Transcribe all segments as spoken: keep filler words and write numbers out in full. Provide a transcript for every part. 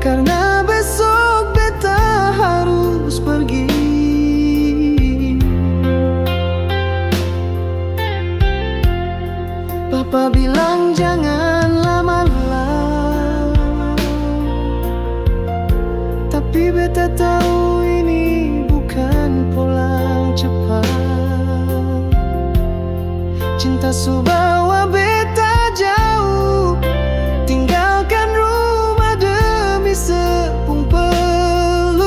Karna besok beta harus pergi. Papa bilang jangan lama-lama, tapi beta tau ini bukan pulang cepat. Cinta su bawa beta jauh, tinggalkan rumah demi sepung peluk.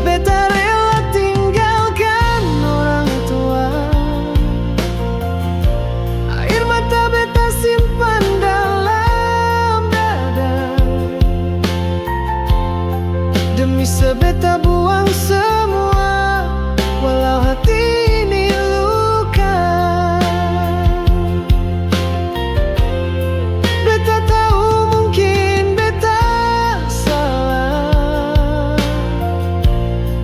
Beta rela tinggalkan orang tua, air mata beta simpan dalam dada. Demi se beta buang semua, walau hati ini luka. Beta tau mungkin beta salah,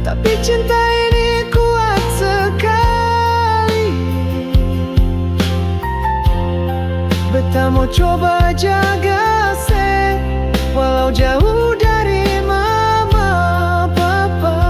tapi cinta ini kuat sekali. Beta mo coba jaga se, walau jauh dari mama papa.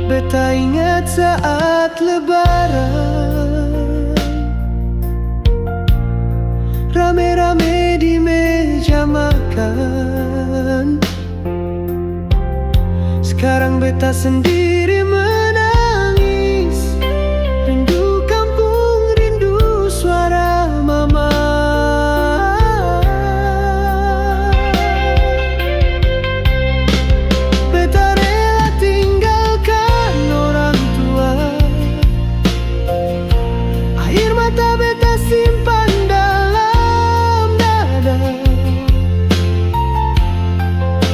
Beta ingat saat Lebaran, rame-rame di meja makan. Skarang beta sendiri menangis, rindu kampung, rindu suara mama. Beta rela tinggalkan orang tua, air mata beta simpan dalam dada.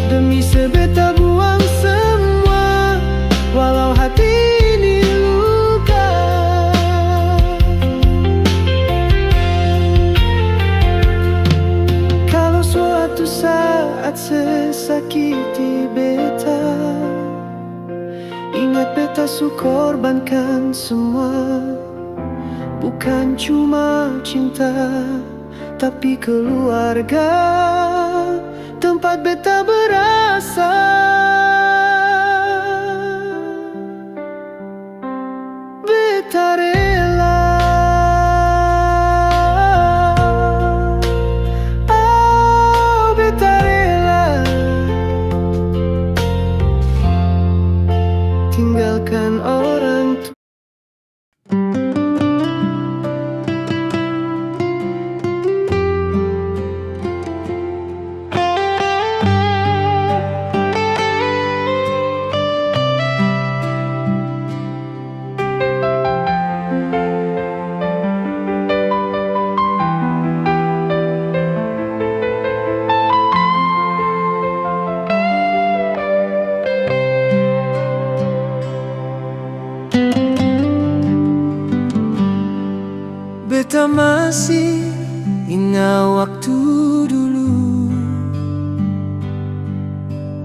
Demi se beta buang semua, walau hati ini luka. Kalo suatu saat se sakiti beta, ingat beta su korbankan semua, bukan cuma cinta, tapi keluarga, tempat beta berasal. Beta rela, oh, beta rela tinggalkan orang tua. Beta masih inga waktu dulu,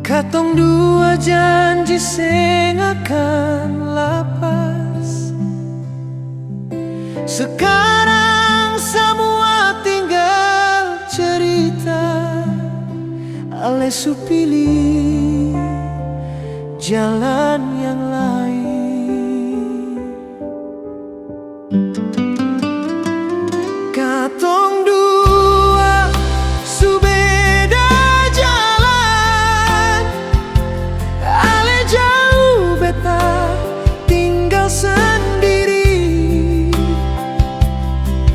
katong dua janji seng akan lapas. Sekarang samua tinggal cerita, ale su pilih jalan yang lain. Katong dua su beda jalan, ale jauh beta tinggal sendiri.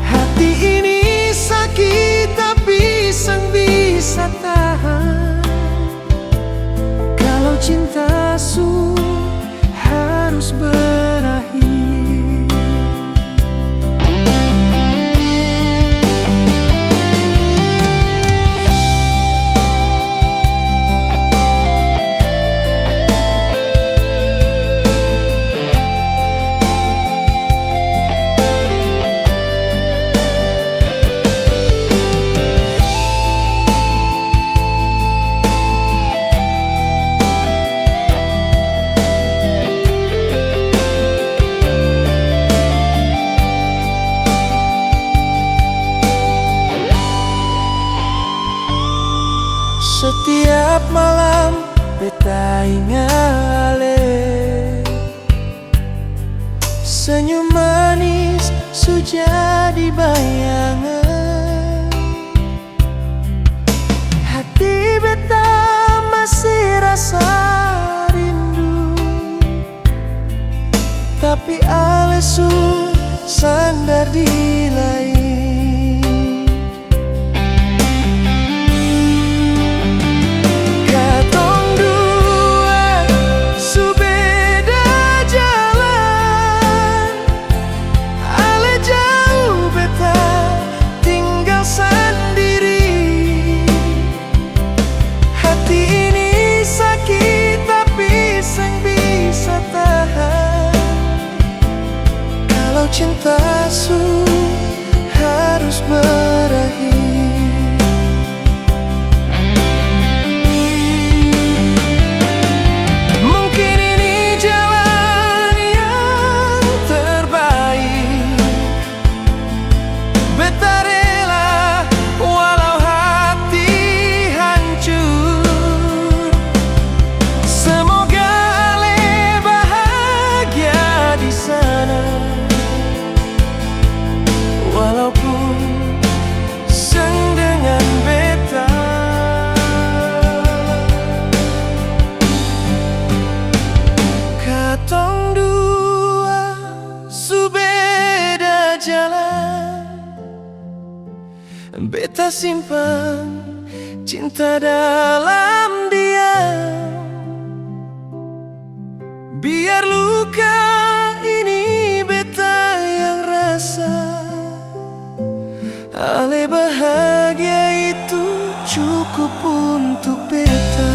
Hati ini sakit tapi seng bisa tahan. Kalau cinta su harus berakhir. Tiap malam beta inga ale, senyum manis su jadi bayangan. Hati beta masih rasa rindu, tapi ale su sandar di lain. Katong dua su beda jalan, ale jauh, beta tinggal sandiri. Hati ini sakit tapi seng bisa tahan. Kalau cinta su harus berakhir. Mungkin ini jalan yang terbaik. Beta rela walau hati hancur. Semoga ale bahagia di sana, walaupun seng dengan beta. Katong dua su beda jalan. Beta simpan cinta dalam diam. Biar luka ini beta yang rasa. Ale bahagia itu cukup untuk beta.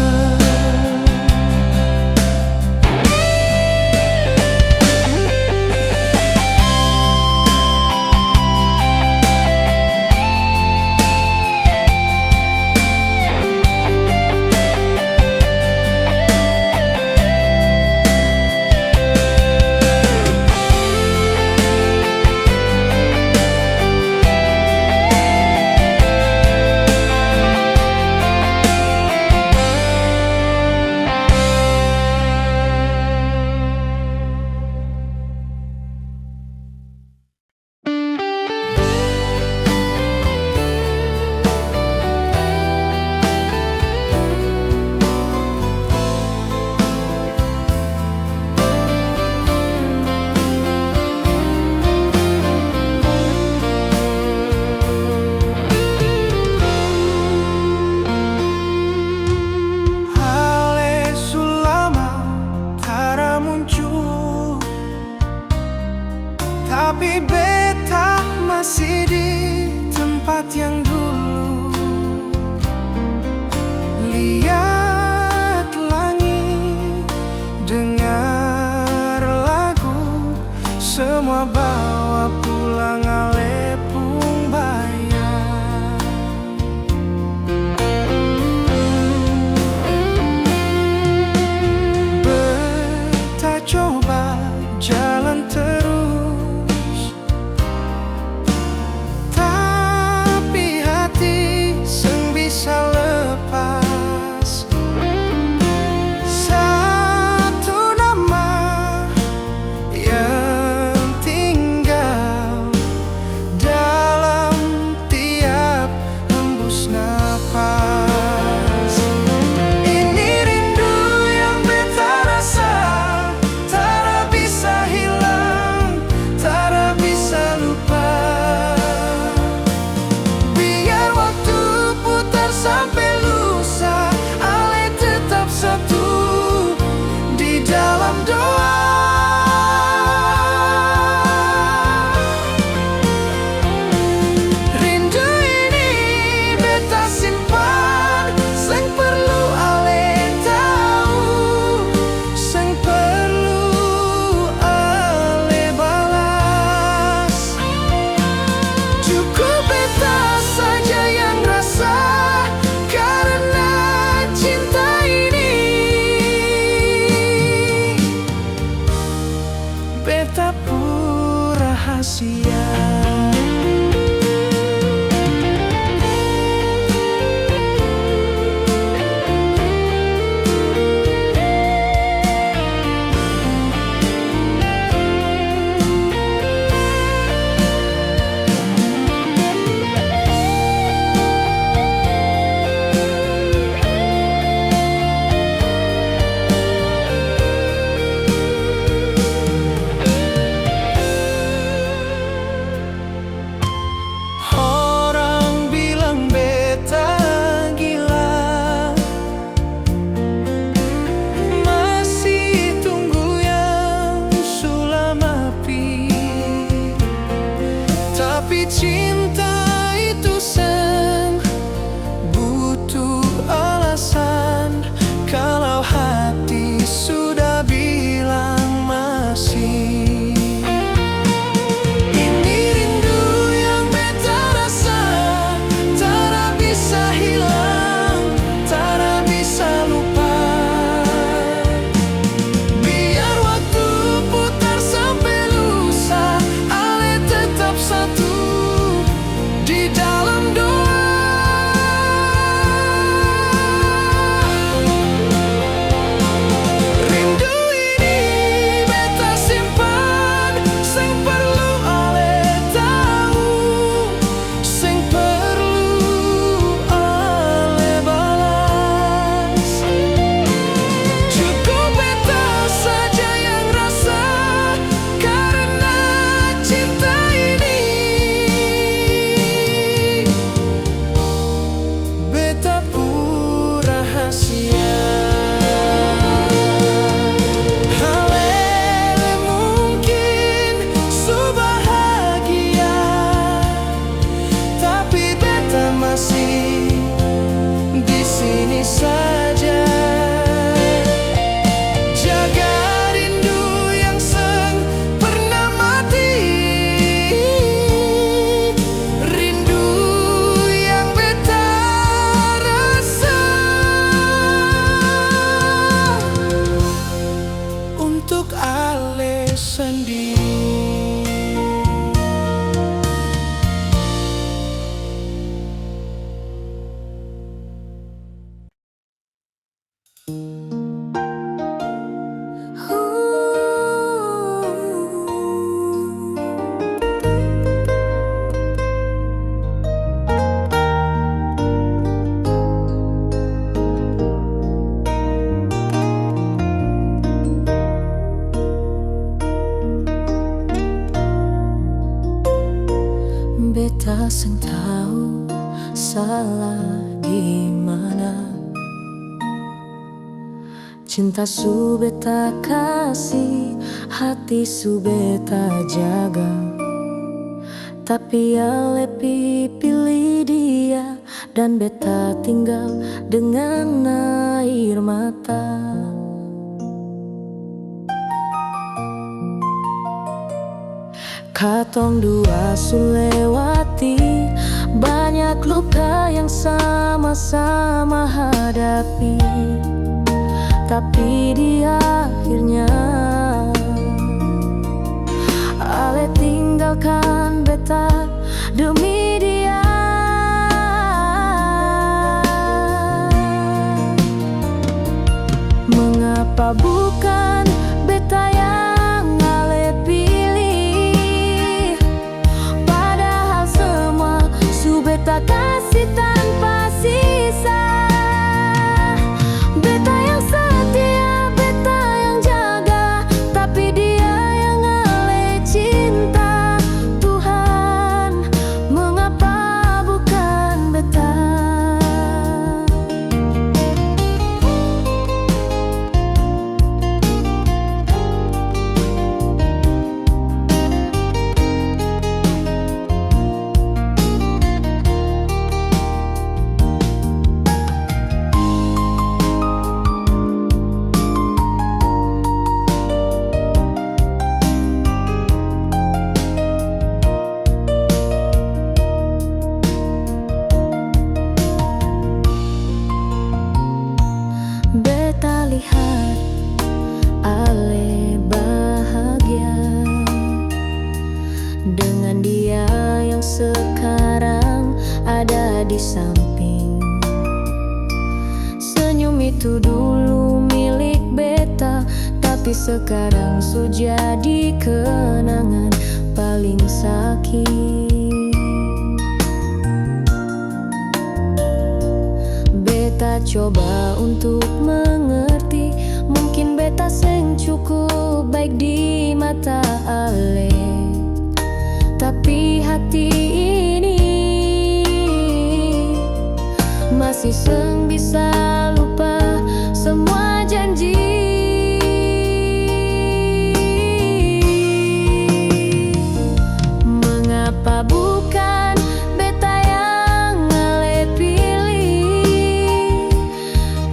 salah di mana. Cinta su beta kasi, hati su beta jaga, tapi ale pi pilih dia, dan beta tinggal dengan air mata. Katong dua su lewati banyak luka yang sama-sama hadapi, tapi di akhirnya ale tinggalkan beta demi dia. Mengapa bukan beta yang ale pilih? Padahal semua su beta kasi tanpa sisa. Beta yang setia, beta yang jaga, tapi dia yang ale cinta. Tuhan, mengapa bukan beta? Beta lihat ale bahagia dengan dia yang sekarang ada di samping. Senyum itu dulu milik beta, tapi sekarang su jadi kenangan paling sakit. Beta coba untuk mengerti, mungkin beta seng cukup baik di mata ale. Tapi hati ini masih seng bisa lupa semua janji. Mengapa bukan beta yang ale pilih?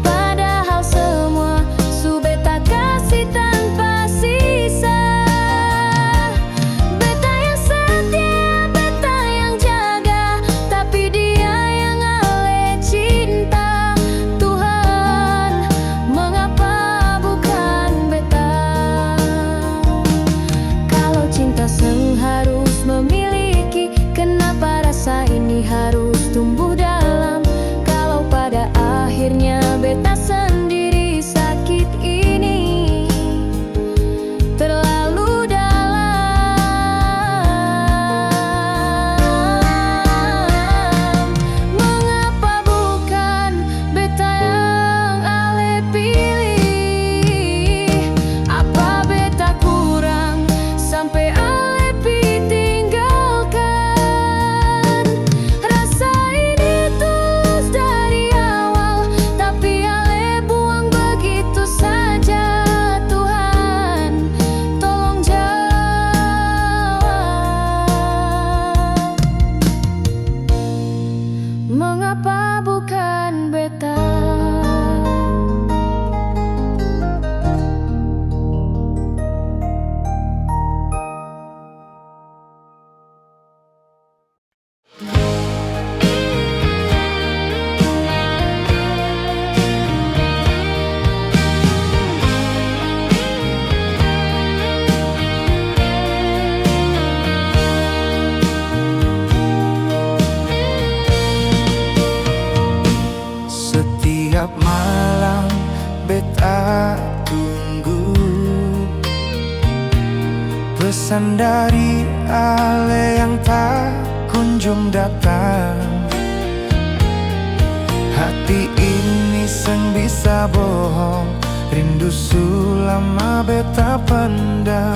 Padahal semua su beta kasi tanpa sisa. Beta yang setia, beta yang jaga, tapi dia yang ale cinta. Tuhan, mengapa bukan beta? Kalau cinta seng harus memiliki, kenapa rasa ini harus tumbuh dalam? Kalau pada akhirnya beta sendiri sakit ini terlalu dalam, mengapa bukan beta yang ale pilih? Apa beta kurang sampe ale pi tinggalkan? Rasa ini tulus dari awal, tapi ale buang begitu saja. Tuhan, tolong jawab. Mengapa bukan beta? Setiap malam beta tunggu pesan dari ale yang tak kunjung datang. Hati ini seng bisa bohong, rindu su lama beta pendam.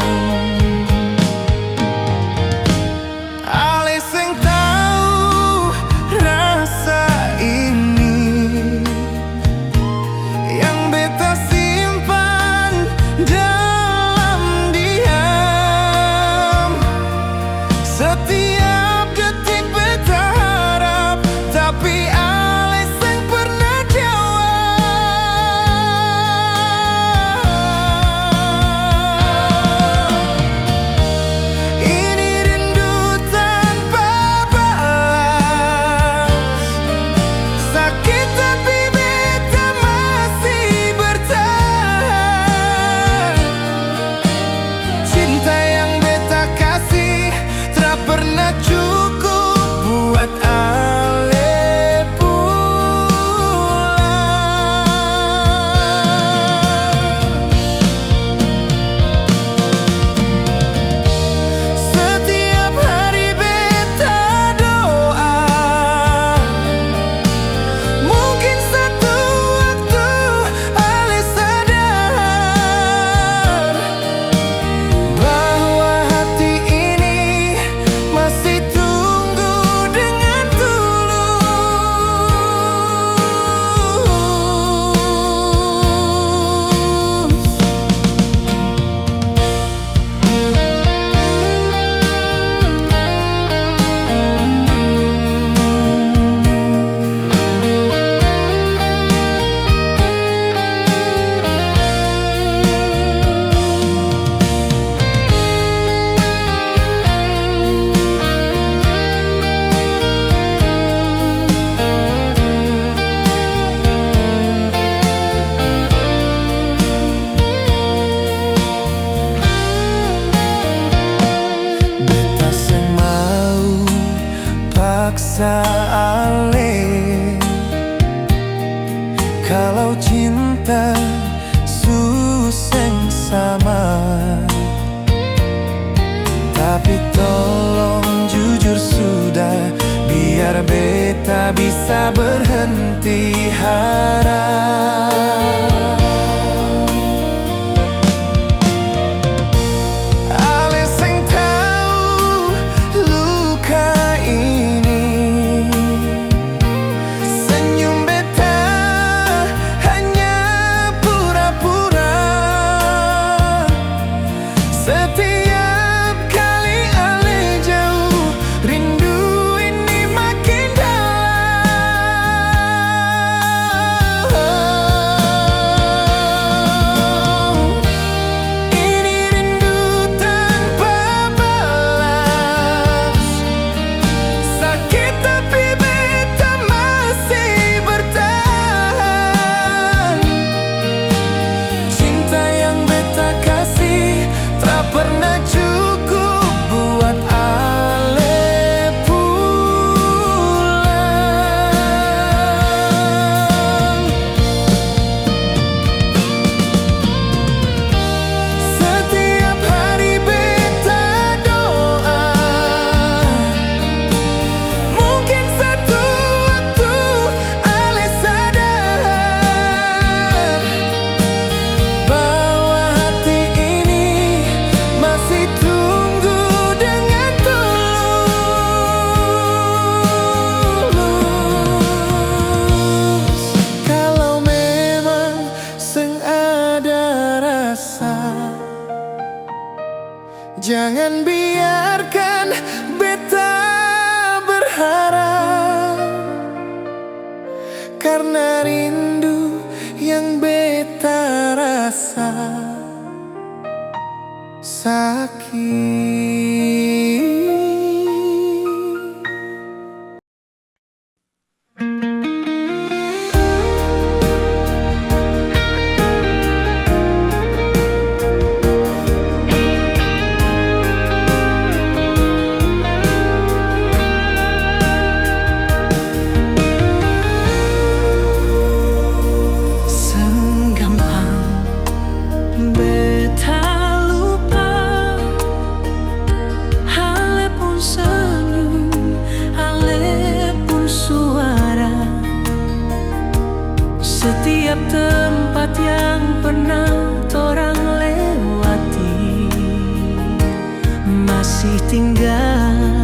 Ale seng tau rasa bisa berhenti harap. Ale seng tau luka ini, senyum beta hanya pura-pura. Setiap kali ale jauh, rindu ini makin dalam. Ini rindu tanpa balas. Sakit tapi beta masih bertahan. Cinta yang beta kasih tak pernah cukup buat ale pulang. Setiap hari beta doa, mungkin satu waktu ale sadar bahwa hati ini masih tunggu dengan tulus. Kalau memang seng ada rasa, jangan biarkan beta berharap, karna rindu yang beta rasa sakit. Seng gampang beta lupa ale pung senyum, ale pung suara. Setiap tempat yang pernah torang lewati masih tinggal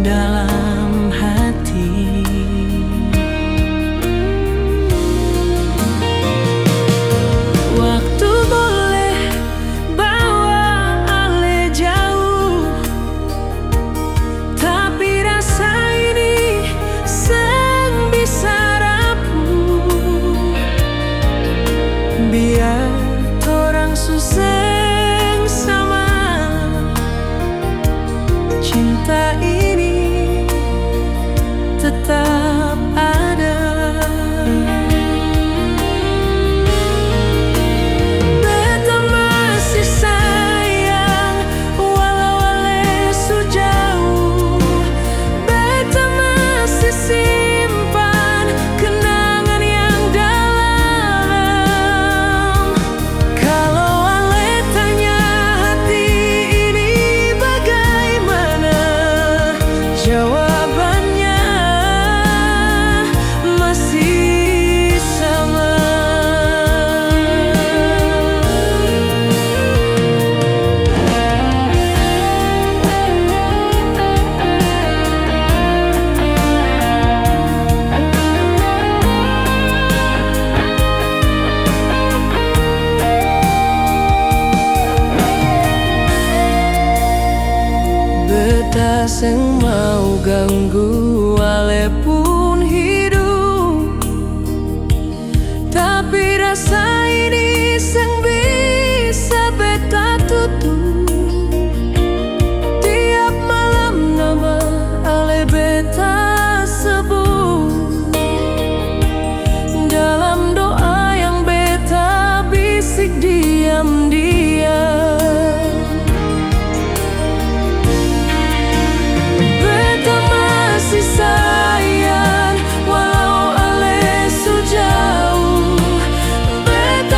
dalam hati. Waktu boleh bawa ale jauh, tapi rasa ini seng bisa rapuh. Biar torang su seng sama, cinta ini tetap ada. Beta masih sayang, walau ale su jauh. Beta masih simpan kenangan yang dalam. Kalo ale tanya hati ini bagaimana, jawabannya masih sama. Beta seng mau ganggu ale pung hidup, tapi rasa ini seng bisa beta tutup. Tiap malam nama ale beta sebut dalam doa yang beta bisik diam-diam. Beta masih sayang, walau ale su jauh. Beta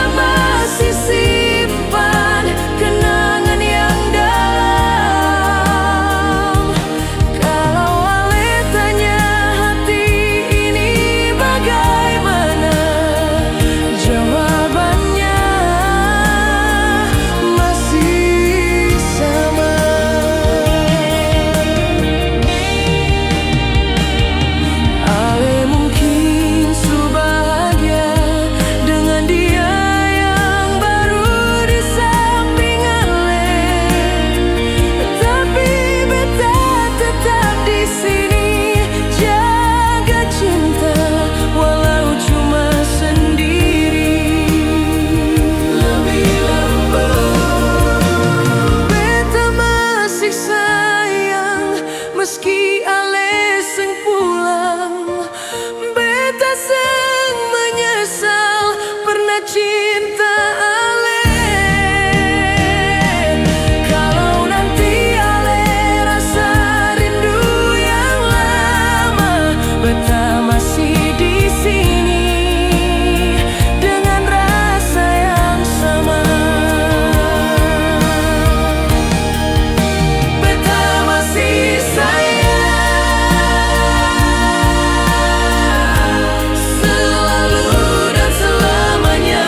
Cinta ale, kalau nanti ale rasa rindu yang lama, beta masih di sini dengan rasa yang sama. Beta masih sayang selalu dan selamanya.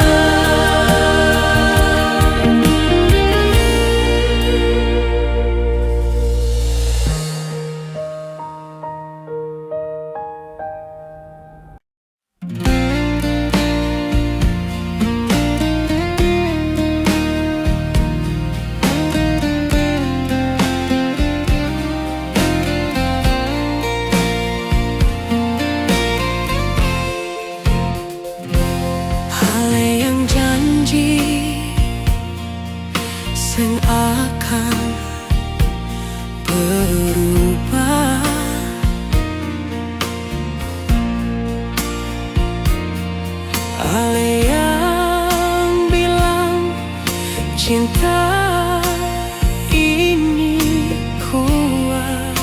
Ale yang janji seng akan berubah. Ale yang bilang cinta ini kuat.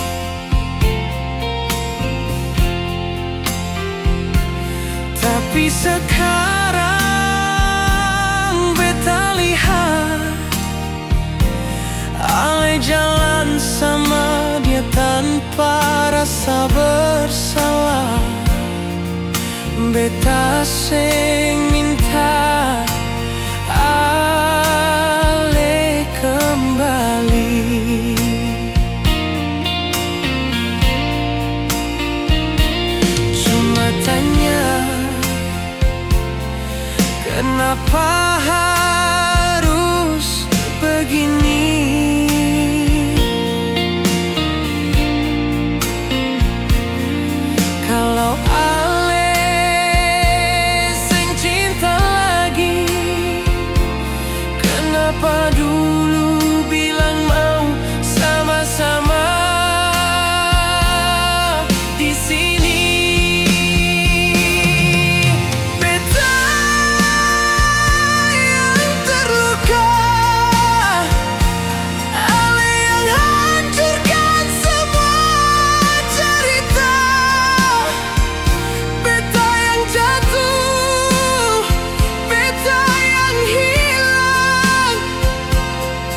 Tapi sekarang beta lihat, ale jalan sama dia tanpa rasa bersalah. Beta seng minta ale kembali. Cuma tanya, kenapa harus begini? Kalau ale seng cinta lagi, kenapa dulu bilang mau sama-sama di sini? Beta yang terluka, ale yang hancurkan semua cerita. Beta yang jatuh, beta yang hilang.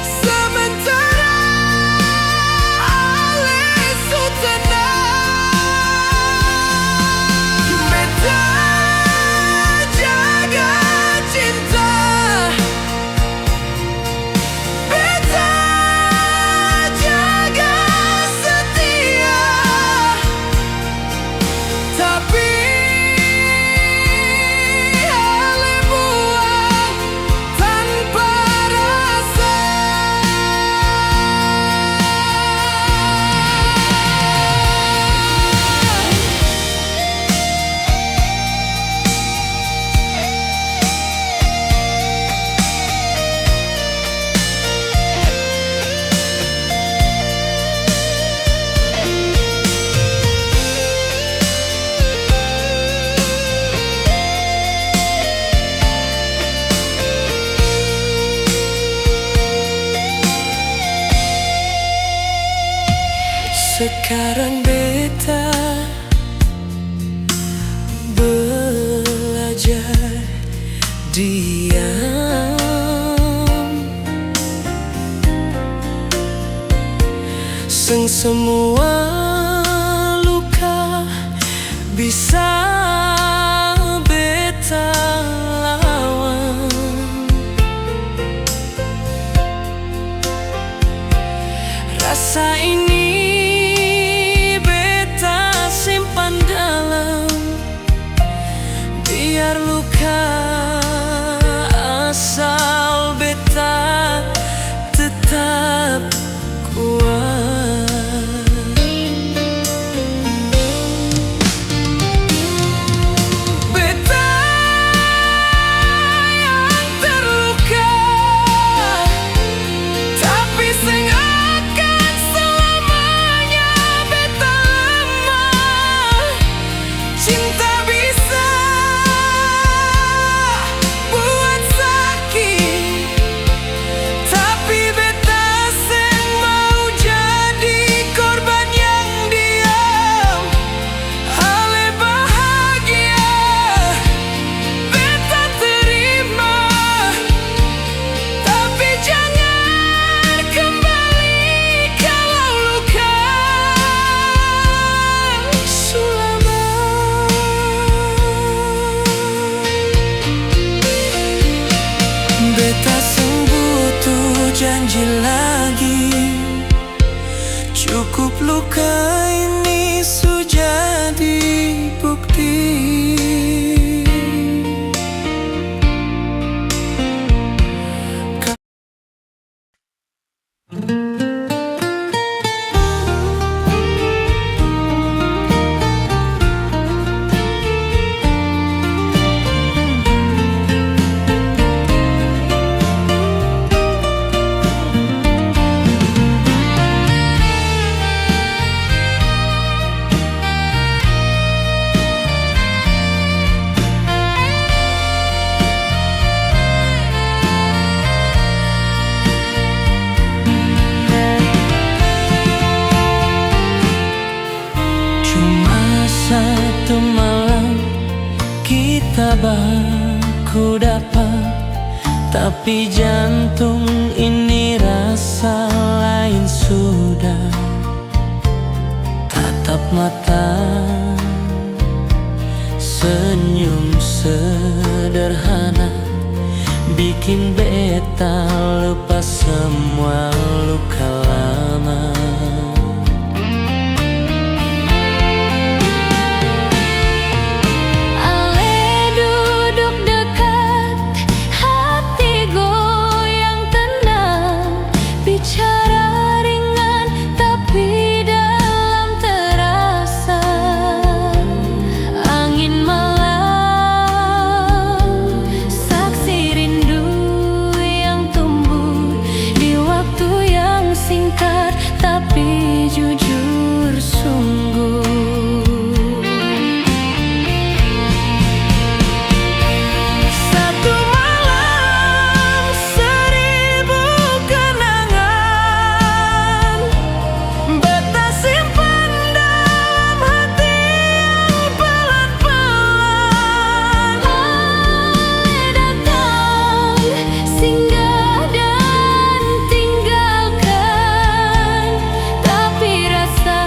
Sementara ale su tenang, beta jaga cinta, beta jaga setia. Tapi ale buang tanpa rasa. Sekarang beta belajar diam. Seng semua luka bisa beta lawan. Rasa ini beta simpan dalam, biar luka asal beta tetap kuat. Beta yang terluka, tapi seng akan selamanya. Ku dapa, tapi jantung ini rasa lain sudah. Tatap mata, senyum sederhana, bikin beta lupa semua luka lama. Ale duduk dekat, hati goyang tenang, bicara ringan tapi dalam terasa. Angin malam, saksi rindu yang tumbuh di waktu yang singkat tapi jujur sungguh. Satu malam, seribu kenangan, beta simpan dalam hati yang pelan-pelan. Ale datang, singgah dan tinggalkan, tapi rasa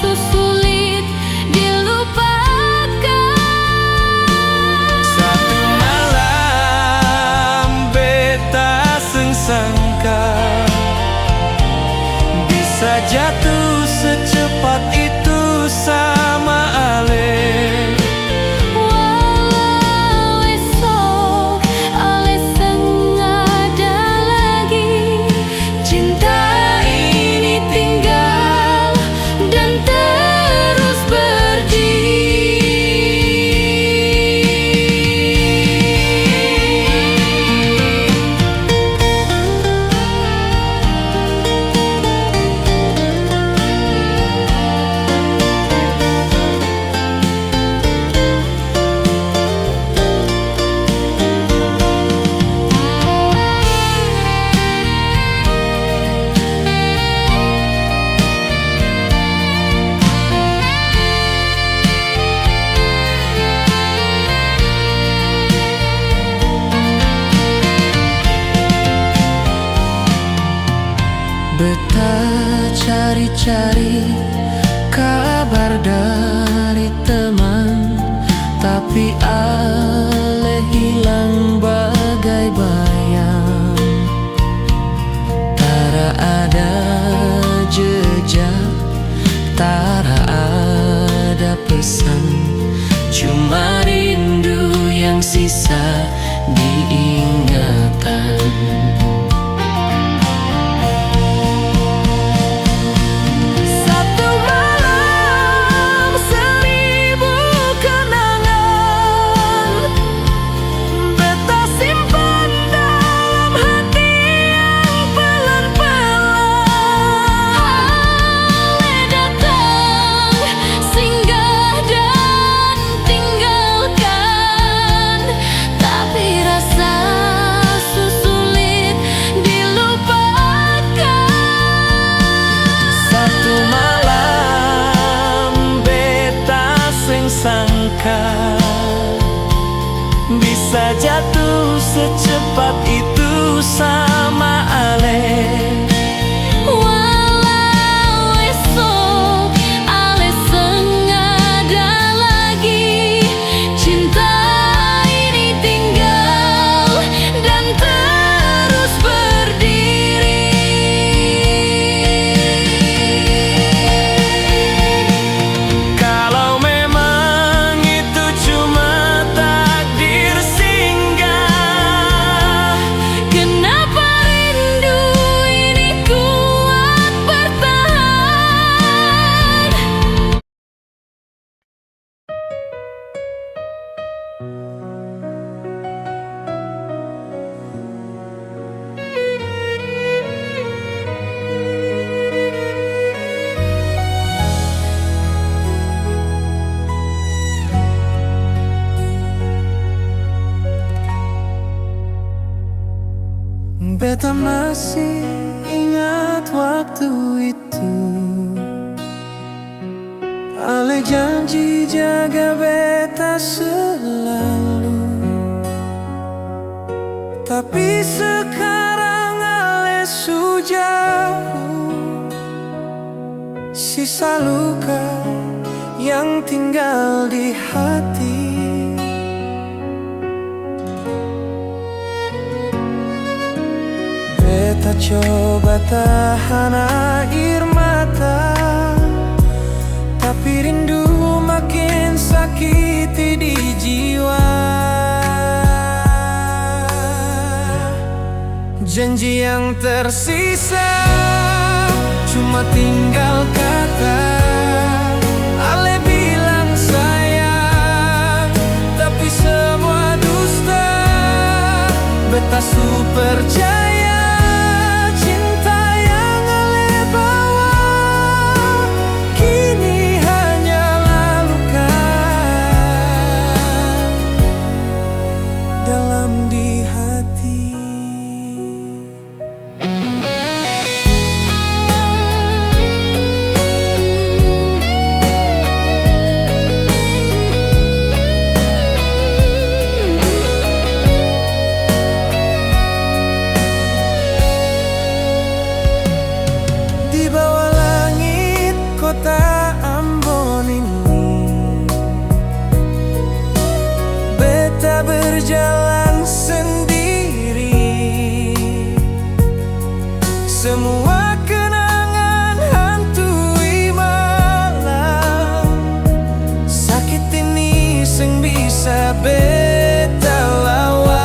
su sulit dilupakan. Satu malam beta seng sangka bisa jatuh secepat itu sama ale. Walau esok ale seng ada lagi, cinta ini tinggal dan terus berdiri. Beta cari-cari kabar dari teman, tapi ale hilang bagai bayang. Tara ada jejak, tara ada pesan, cuma rindu yang sisa di ingatan. Satu malam, seribu kenangan, beta simpan dalam hati yang pelan-pelan. Ale datang, singgah dan tinggalkan, tapi rasa su sulit dilupakan. Satu malam beta seng sangka bisa jatuh secepat itu sama ale. Walau esok ale seng ada lagi, cinta ini tinggal dan terus berdiri. Kalau memang itu cuma takdir singgah, kenapa rindu ini kuat bertahan? Beta masih ingat waktu itu. Ale janji jaga beta selalu. Tapi sekarang ale su jauh, sisa luka yang tinggal di hati. Beta coba tahan air mata, tapi rindu makin sakiti di jiwa. Janji yang tersisa cuma tinggal kata. Ale bilang sayang, tapi semua dusta. Beta su percaya cinta yang ale bawa kini hanyalah luka dalam di hati. Di bawah langit kota Ambon ini, beta berjalan sendiri. Semua kenangan hantui malam. Sakit ini seng bisa beta lawan.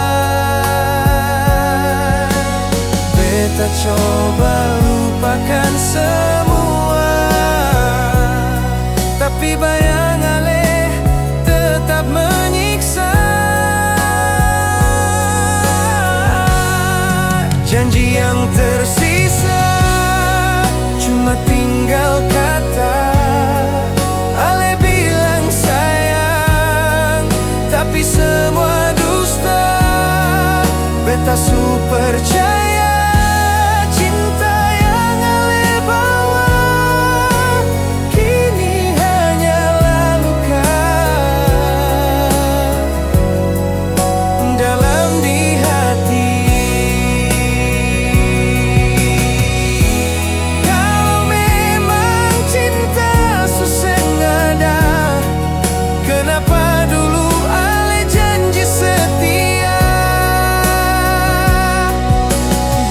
Beta coba lupakan semua, tapi bayang ale tetap menyiksa. Janji yang tersisa cuma tinggal kata. Ale bilang sayang, tapi semua dusta. Beta su percaya cinta yang ale bawa kini hanyalah luka dalam di hati. Kalo memang cinta su seng ada, kenapa dulu ale janji setia?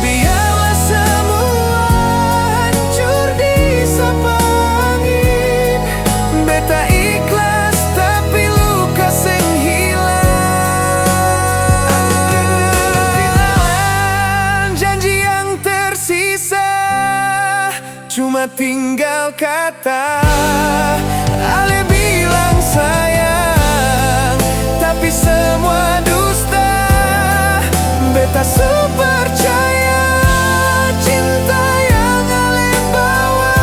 Biarlah semua hancur disapu angin. Beta ikhlas, tapi luka seng hilang. Janji yang tersisa cuma tinggal kata. Ale bilang sayang, tapi semua dusta. Beta su percaya cinta yang ale bawa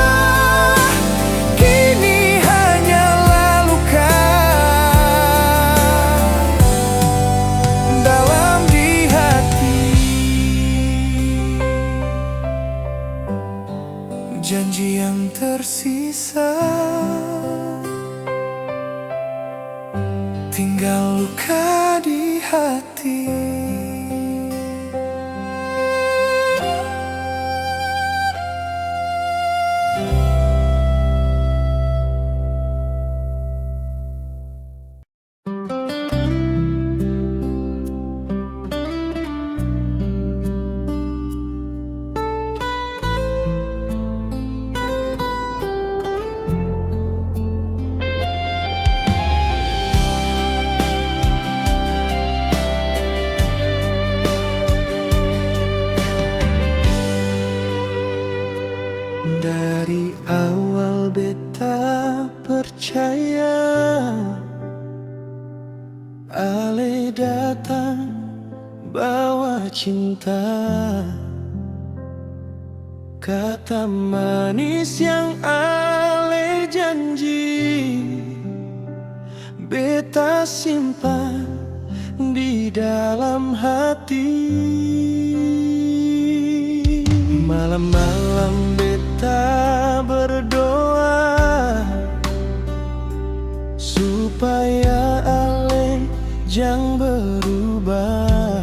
kini hanyalah luka dalam di hati. Janji yang tersisa tinggal luka di hati. Dari awal beta percaya, ale datang bawa cinta. Kata manis yang ale janji, beta simpan di dalam hati. Malam-malam beta berdoa supaya ale jang berubah.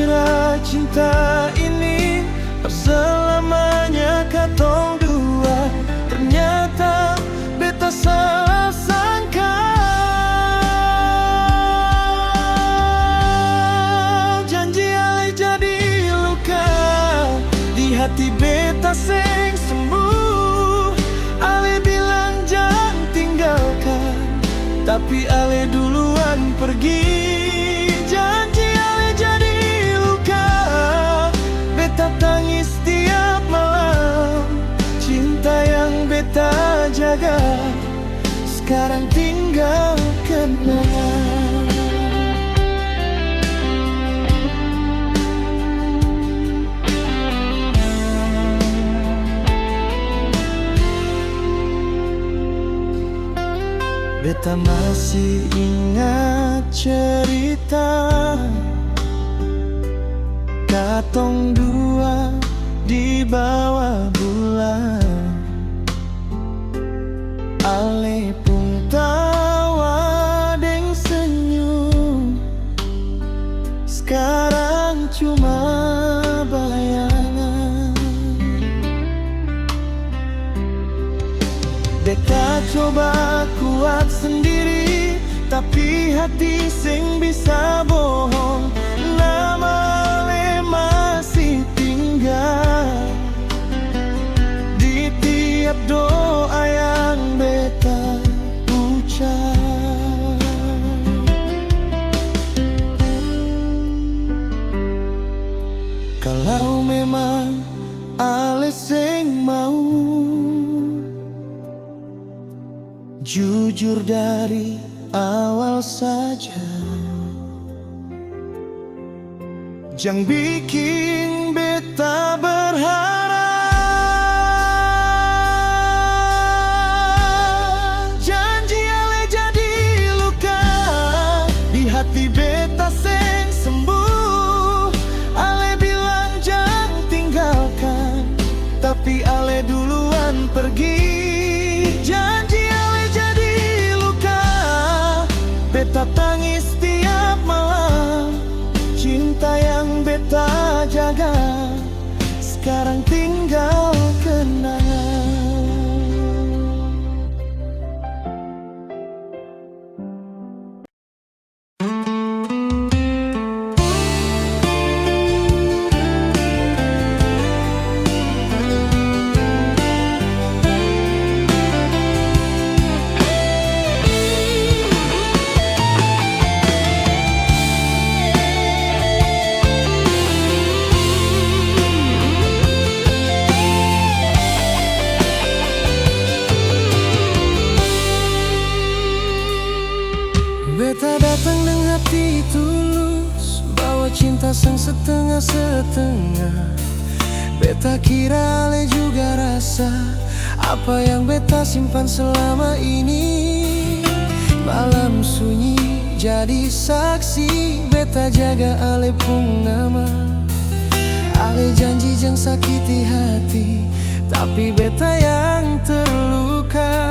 Kira cinta ini par selamanya katong dua, ternyata beta salah sangka. Janji ale jadi luka di hati beta seng sembuh. Ale bilang jang tinggalkan, tapi ale duluan pergi. Janji ale jadi luka, beta tangis tiap malam. Cinta yang beta jaga, skarang tinggal kenangan. Beta masih ingat cerita katong dua di bawah bulan. Ale pung tawa deng senyum skarang cuma bayangan. Beta coba kuat sendiri, tapi hati seng bisa bohong. Nama ale masih tinggal di tiap doa yang beta ucap. Kalau memang ale seng mau jujur dari awal saja, jang biking beta berharap. Janji ale jadi luka di hati beta seng sembuh. Ale bilang jang tinggalkan, tapi ale duluan pergi. Janji ale jadi luka, beta tangis tiap malam. Cinta yang beta jaga, skarang tinggal kenangan. Beta datang deng hati tulus, bawa cinta seng setengah-setengah. Beta kira ale juga rasa apa yang beta simpan selama ini. Malam sunyi jadi saksi, beta jaga ale pung nama. Ale janji jang sakiti hati, tapi beta yang terluka.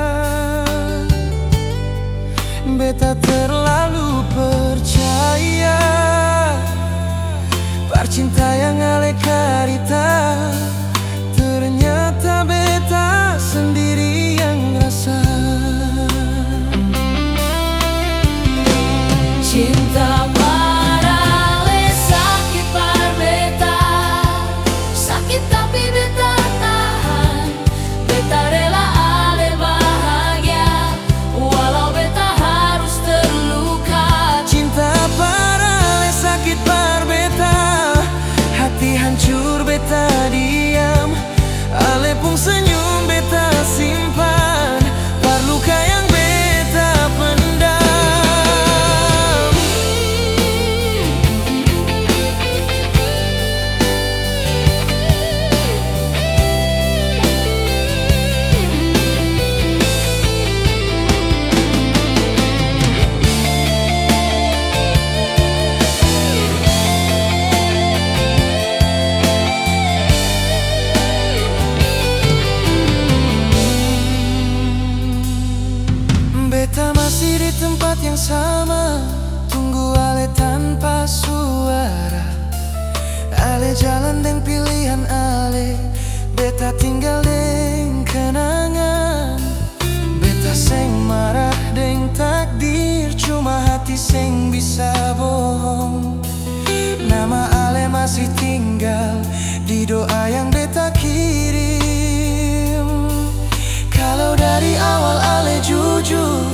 Beta terlalu percaya par cinta yang ale karita, ternyata beta sendiri yang rasa. Cinta par ale sakit par beta, sakit tapi beta tahan. Beta rela ale bahagia, walau beta harus terluka. Cinta par ale sakit par beta, hati hancur beta diam. Ale pung senyum beta simpan, par luka yang beta pendam. Beta masih di tempat yang sama, tunggu ale tanpa suara. Ale jalan deng pilihan ale, beta tinggal deng kenangan. Beta seng marah deng takdir, cuma hati seng bisa bohong. Nama ale masih tinggal di doa yang beta kirim. Kalau dari awal ale jujur,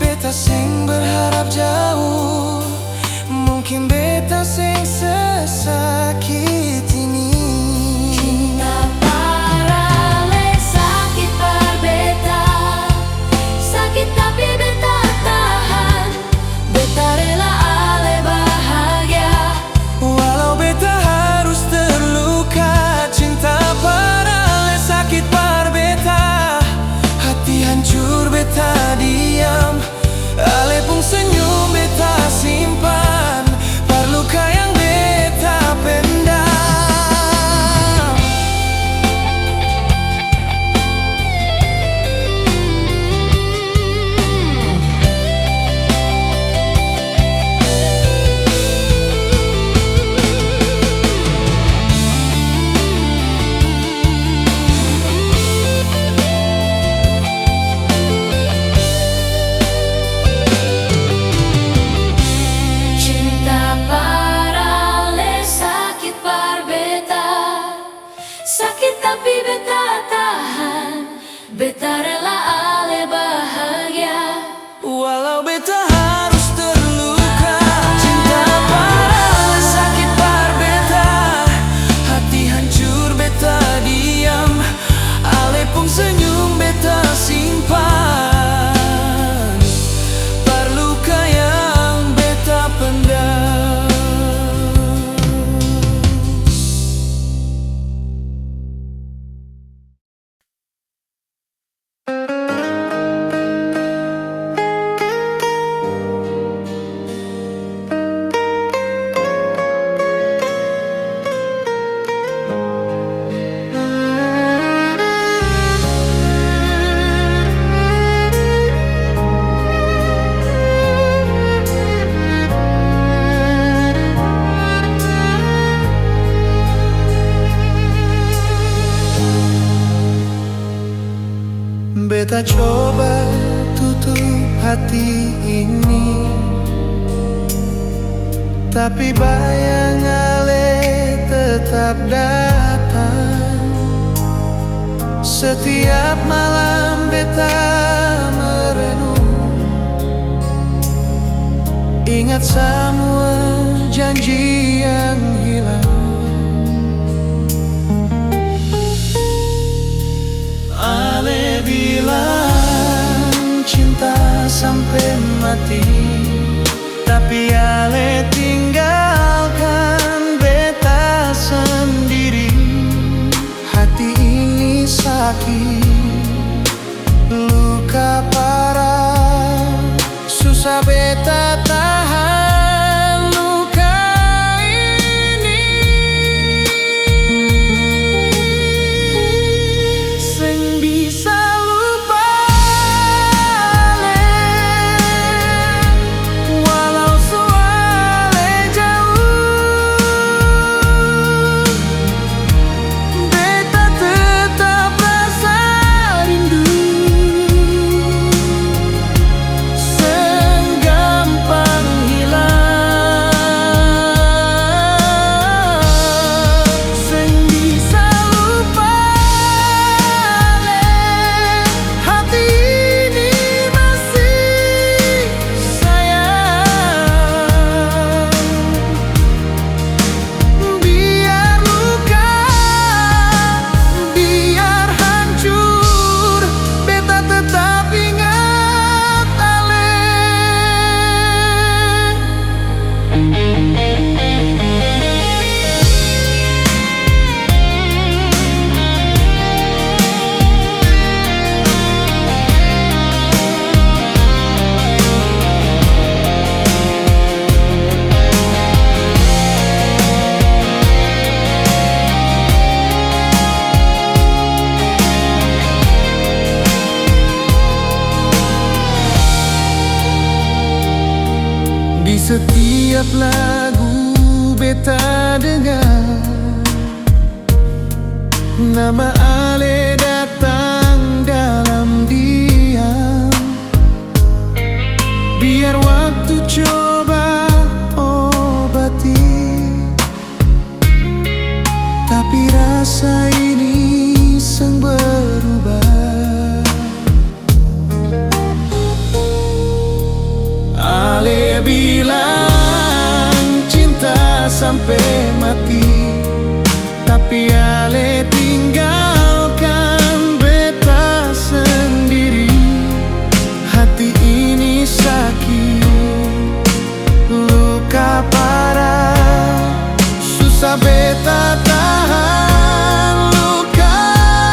beta seng berharap jauh. Mungkin beta seng sesakit ini. Cinta par ale sakit par beta, sakit tapi beta tahan, beta rela ale bahagia. Walau beta harus terluka, cinta par ale sakit par beta, hati hancur beta diam. Ale pung senyum beta simpan, par luka yang beta pendam. Cinta par ale sakit par beta, sakit tapi beta tahan, beta rela ale bahagia. Walau beta harus terluka, cinta par ale sakit par beta, hati hancur beta diam. Ale pung senyum beta simpan, par luka yang beta pendam. Beta coba tutup hati ini, tapi bayang ale tetap datang. Setiap malam beta merenung, ingat samua janji yang hilang. Ale bilang cinta sampe mati, tapi ale tinggalkan beta sendiri. Hati ini saki, luka parah, susah beta tahan luka ini. Seng bisa lupa ale, walau su ale jauh. Beta tetap rasa rindu, seng gampang hilang. Seng bisa lupa le, hati ini masih sayang. Biar luka, biar hancur, beta tetap ingat ale. Di setiap lagu beta dengar, Nama ale datang dalam diam. Biar waktu coba obati, tapi rasa ini seng berubah. Ale bilang cinta sampe mati, tapi ale tinggalkan beta sendiri. Hati ini sakit, luka parah, susah beta tahan luka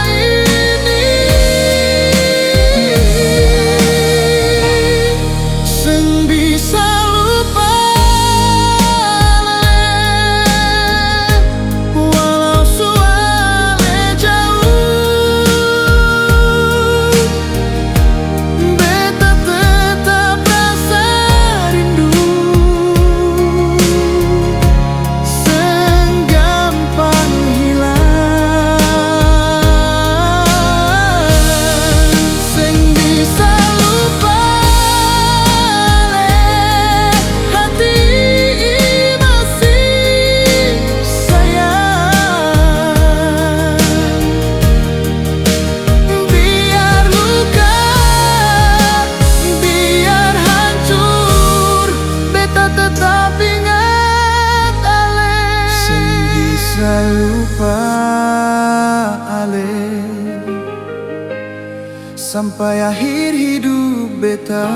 ini. Seng bisa lupa ale, walau su ale jauh. Beta tetap rasa rindu, seng gampang hilang. Seng bisa lupa le, hati masih sayang. Biar luka, biar hancur, beta tetap ingat ale. Seng bisa lupa ale sampai akhir hidup beta.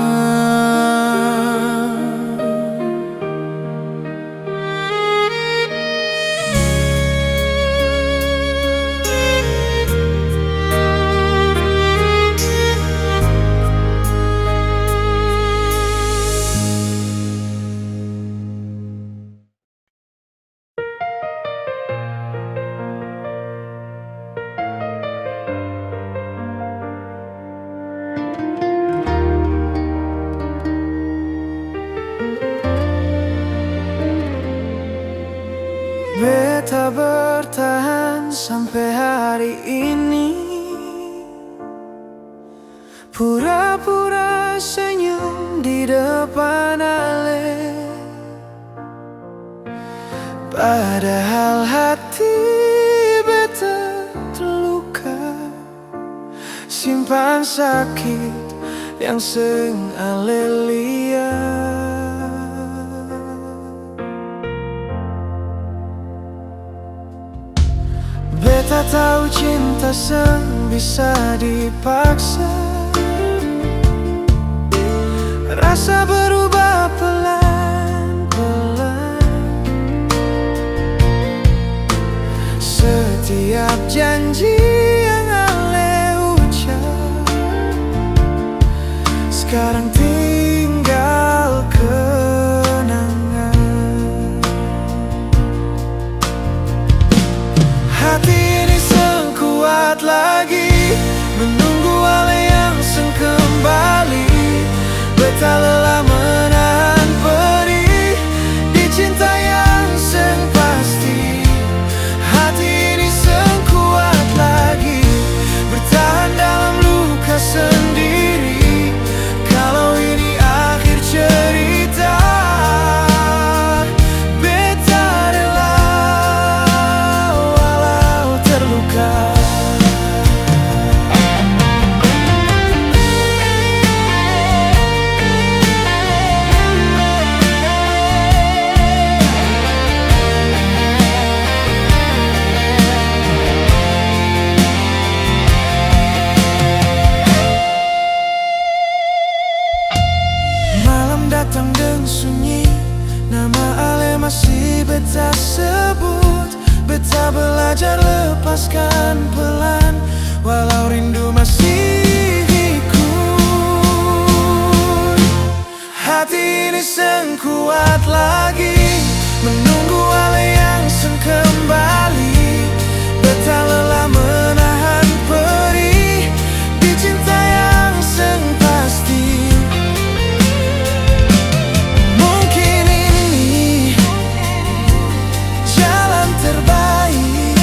Beta bertahan sampe hari ini, pura-pura senyum di depan ale, padahal hati beta terluka. Simpan sakit yang seng ale lia. Beta tau cinta seng bisa dipaksa. Rasa berubah pelan-pelan. Setiap janji yang ale ucap skarang tinggal kenangan. Hati ini seng kuat lagi menunggu ale yang seng kembali. Beta lelah menahan pedih di cinta yang seng pasti. Hati ini seng kuat lagi bertahan dalam luka sendiri. Kalau ini akhir cerita, beta rela walau terluka. Malam datang deng sunyi, nama ale masih beta sebut. Beta belajar lepaskan pelan, walau rindu masih ikut. Hati ini seng kuat lagi menunggu ale yang seng kembali. Beta lelah menahan pedih di cinta yang seng pasti. Mungkin ini jalan terbaik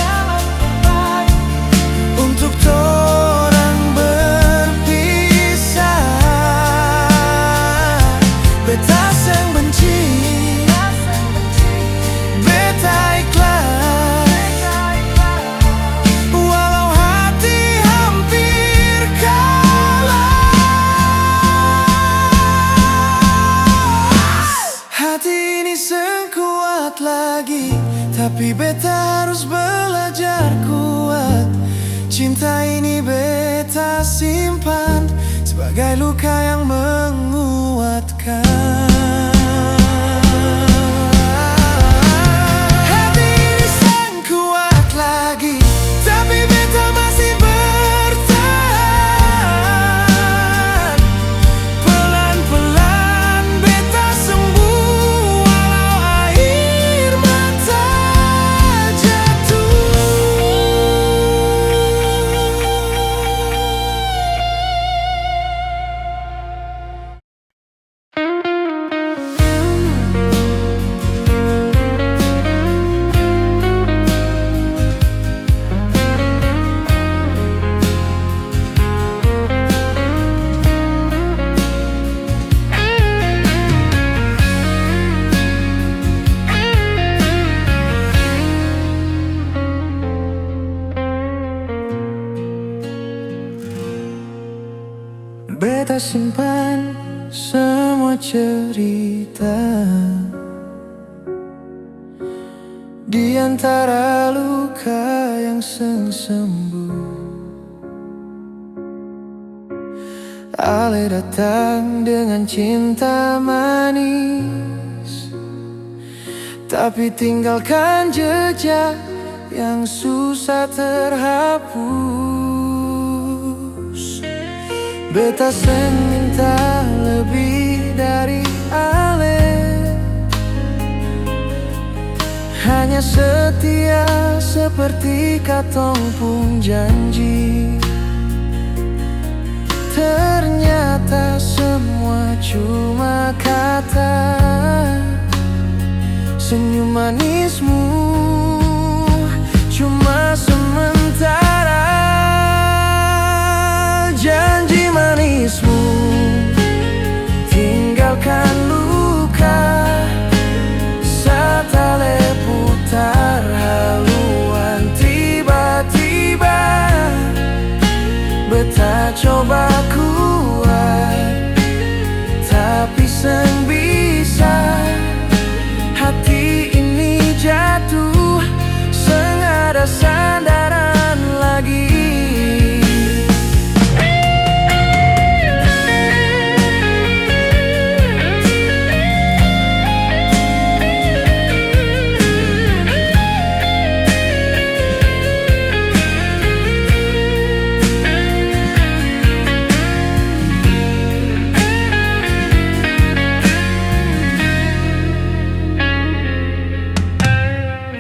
Tapi beta harus belajar kuat. Cinta ini beta simpan sebagai luka yang menguatkan. Hati ini seng kuat lagi, tapi beta masih bertahan. Pelan-pelan beta sembuh walau air mata jatuh. Beta simpan semua cerita di antara luka yang seng sembuh. Ale datang dengan cinta manis, tapi tinggalkan jejak yang susah terhapus. Beta seng minta lebih dari ale, hanya setia seperti katong pung janji. Ternyata semua cuma kata, senyum manismu cuma sementara. Janji manismu tinggalkan luka, satale putar haluan. Tiba-tiba beta coba kuat, tapi seng bisa. Hati ini jatuh, seng ada sandaran lagi.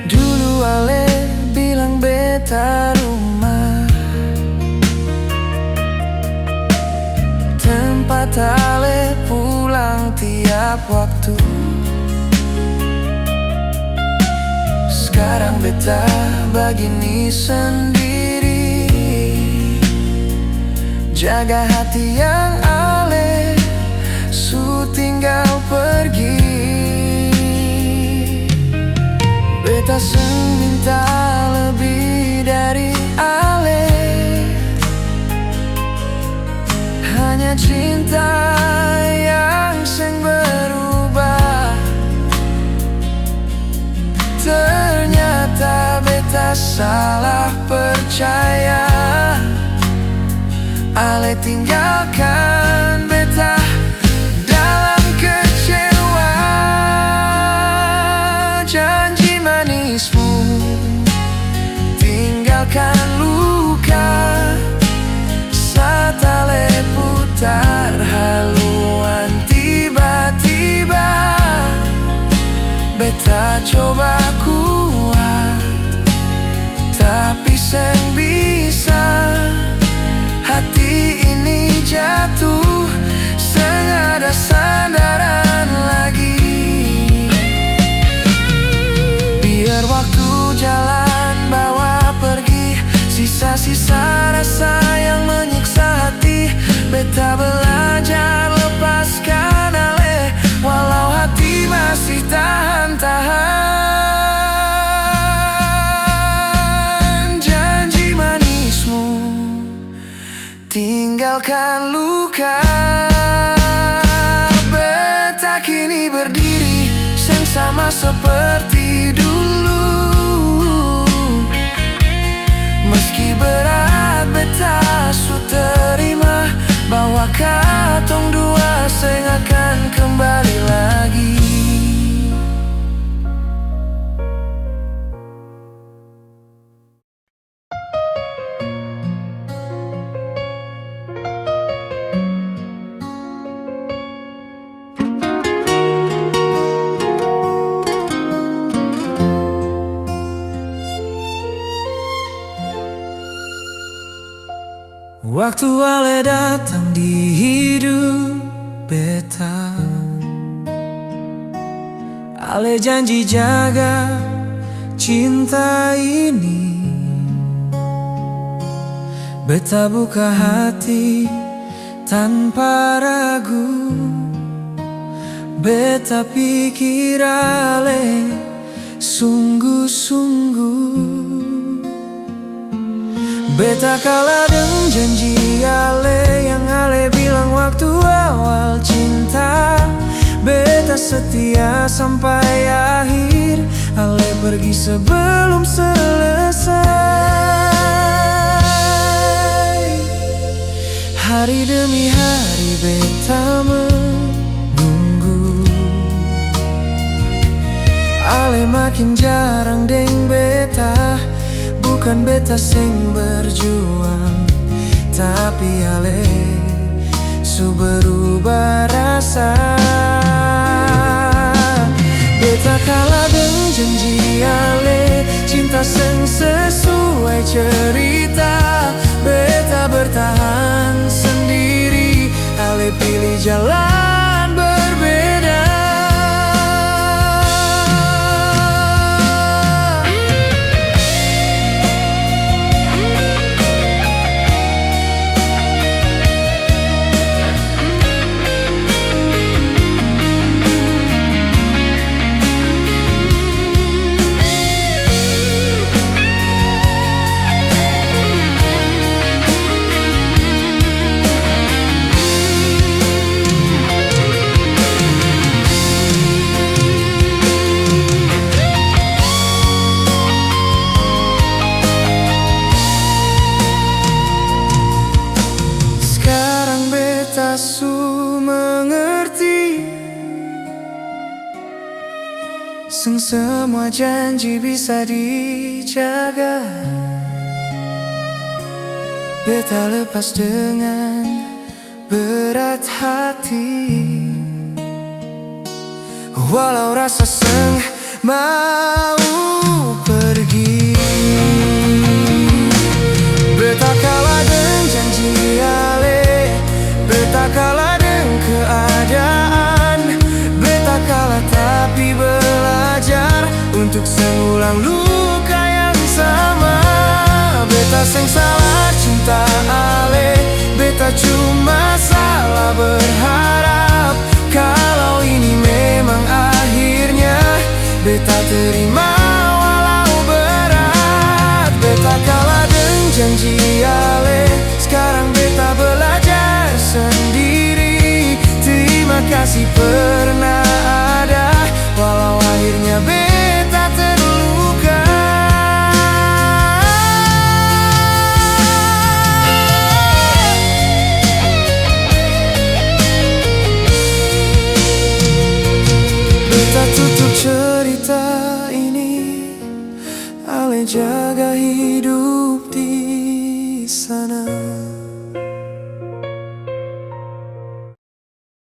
Dulu ale bilang beta rumah, tempat ale pulang tiap waktu. Skarang beta bagini sendiri, jaga hati yang ale su tinggal pergi. Beta seng minta lebih dari ale, hanya cinta yang seng berubah. Ternyata beta salah percaya, ale tinggalkan beta dalam kecewa. Janji manismu tinggalkan luka, satale putar haluan. Tiba-tiba beta coba kuat, tapi seng bisa. Hati ini jatuh, seng ada sandaran lagi. Biar waktu jalan bawa pergi sisa-sisa rasa yang menyiksa hati, beta belajar lepaskan ale, walau hati masih tahan-tahan. Janji manismu tinggalkan luka. Beta kini berdiri, seng sama seperti dulu. Meski berat, beta su terima bahwa katong dua seng akan kembali lagi. Waktu ale datang di hidup beta, ale janji jaga cinta ini. Beta buka hati tanpa ragu, beta pikir ale sungguh-sungguh. Beta kalah deng janji ale yang ale bilang waktu awal cinta. Beta setia sampai akhir, ale pergi sebelum selesai. Hari demi hari beta menunggu. Ale makin jarang deng beta. Bukan beta seng berjuang, tapi ale su berubah rasa. Beta kalah deng janji ale, cinta seng sesuai cerita. Beta bertahan sendiri, ale pilih jalan berbeda. Skarang beta su mengerti, seng semua janji bisa dijaga. Beta lepas dengan berat hati, walau rasa seng mau pergi. Beta kalah deng janji ale, beta kalah deng keadaan. Beta kalah tapi belajar untuk seng ulang luka yang sama. Beta seng salah cinta ale, beta cuma salah berharap. Kalau ini memang akhirnya, beta terima walau berat. Beta kalah deng janji ale, skarang beta belajar sendiri. Terima kasih pernah ada, walau akhirnya beta terluka. Beta tutup cerita ini, ale ja-